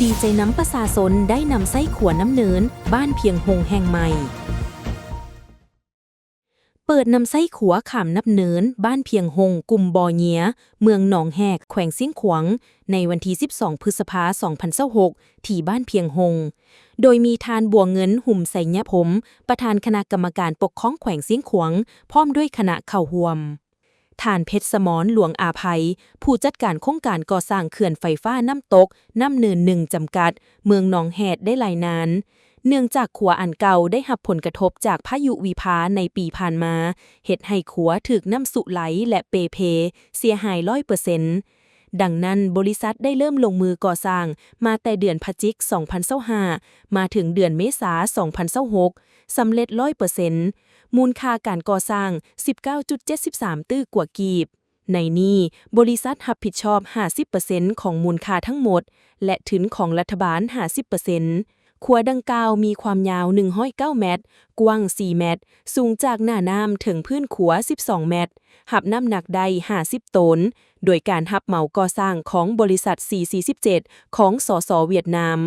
ດີໃຈນຳປະຊາຊົນໄດ້ນຳໃຊ້ຂົວນ້ຳເນີນ ບ້ານພຽງຮົງແຫ່ງໃໝ່. ເປີດນຳໃຊ້ຂົວຂ້າມນ້ຳເນີນ ບ້ານພຽງຮົງ ກຸ່ມບໍ່ເຍຍ ເມືອງໜອງແຮກ ແຂວງຊຽງຂວາງ ໃນວັນທີສິບສອງ ພຶດສະພາ ສອງພັນຊາວຫົກ ທີ່ບ້ານພຽງຮົງ ໂດຍມີທ່ານ ບົວເງິນ ຫຸມໄຊຍະພົມ ປະທານຄະນະກຳມະການປົກຄອງແຂວງຊຽງຂວາງ ພ້ອມດ້ວຍຄະນະເຂົ້າຮ່ວມ. ທ່ານ ເພັດສະໝອນ ຫຼວງອາໄພ ຜູ້ຈັດການໂຄງການກໍ່ສ້າງເຂື່ອນໄຟຟ້ານ້ຳຕົກນ້ຳເນີນໜຶ່ງ ຈຳກັດ ເມືອງໜອງແຮກ ໄດ້ລາຍງານ ເນື່ອງຈາກຂົວອັນເກົ່າໄດ້ຮັບຜົນກະທົບຈາກພາຍຸວິພາໃນປີຜ່ານມາ, ເຮັດໃຫ້ຂົວຖືກນ້ຳຊຸໄຫຼ ແລະ ເປເພເສຍຫາຍຮ້ອຍເປີເຊັນ. ດັ່ງນັ້ນ, ບໍລິສັດໄດ້ເລີ່ມລົງມືກໍ່ສ້າງມາແຕ່ເດືອນພະຈິກ ສອງພັນຊາວຫ້າ ມາເຖິງເດືອນເມສາ ສອງພັນຊາວຫົກ ສຳເລັດຮ້ອຍເປີເຊັນ, ມູນຄ່າການກໍ່ສ້າງ ສິບເກົ້າຈຸດເຈັດສິບສາມຕື້ກວ່າກີບ. ໃນນີ້, ບໍລິສັດຮັບຜິດຊອບ ຫ້າສິບເປີເຊັນ ຂອງມູນຄ່າທັງໝົດ ແລະ ທຶນຂອງລັດຖະບານ ຫ້າສິບເປີເຊັນ. ຂົວດັ່ງກ່າວມີຄວາມຍາວ ໜຶ່ງຮ້ອຍເກົ້າແມັດ, ກວ້າງ ສີ່ແມັດ, ສູງຈາກໜ້ານ້ຳເຖິງພື້ນຂົວ ສິບສອງແມັດ, ຮັບນ້ຳໜັກໄດ້ຫ້າສິບໂຕນ, ໂດຍການຮັບເໝົາກໍ່ສ້າງຂອງບໍລິສັດ ຊີ ສີ່ສິບເຈັດ ຂອງ ສສ ຫວຽດນາມ.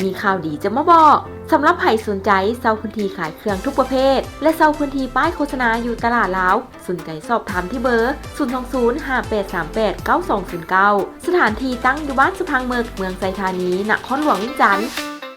ມີຂ່າວດີຈະມາບອກ. ສຳລັບໃຜສົນໃຈເຊົ່າພື້ນທີ່ຂາຍເຄື່ອງທຸກປະເພດ ແລະ ເຊົ່າພື້ນທີ່ປ້າຍໂຄສະນາຢູ່ຕະຫຼາດລາວ, ສົນໃຈສອບຖາມທີ່ເບີ ສູນສອງສູນ ຫ້າແປດສາມແປດ ເກົ້າສອງສູນເກົ້າ. ສະຖານທີ່ຕັ້ງຢູ່ບ້ານສະພັງເມິກ, ເມືອງໄຊທານີ, ນະຄອນຫຼວງວຽງຈັນ.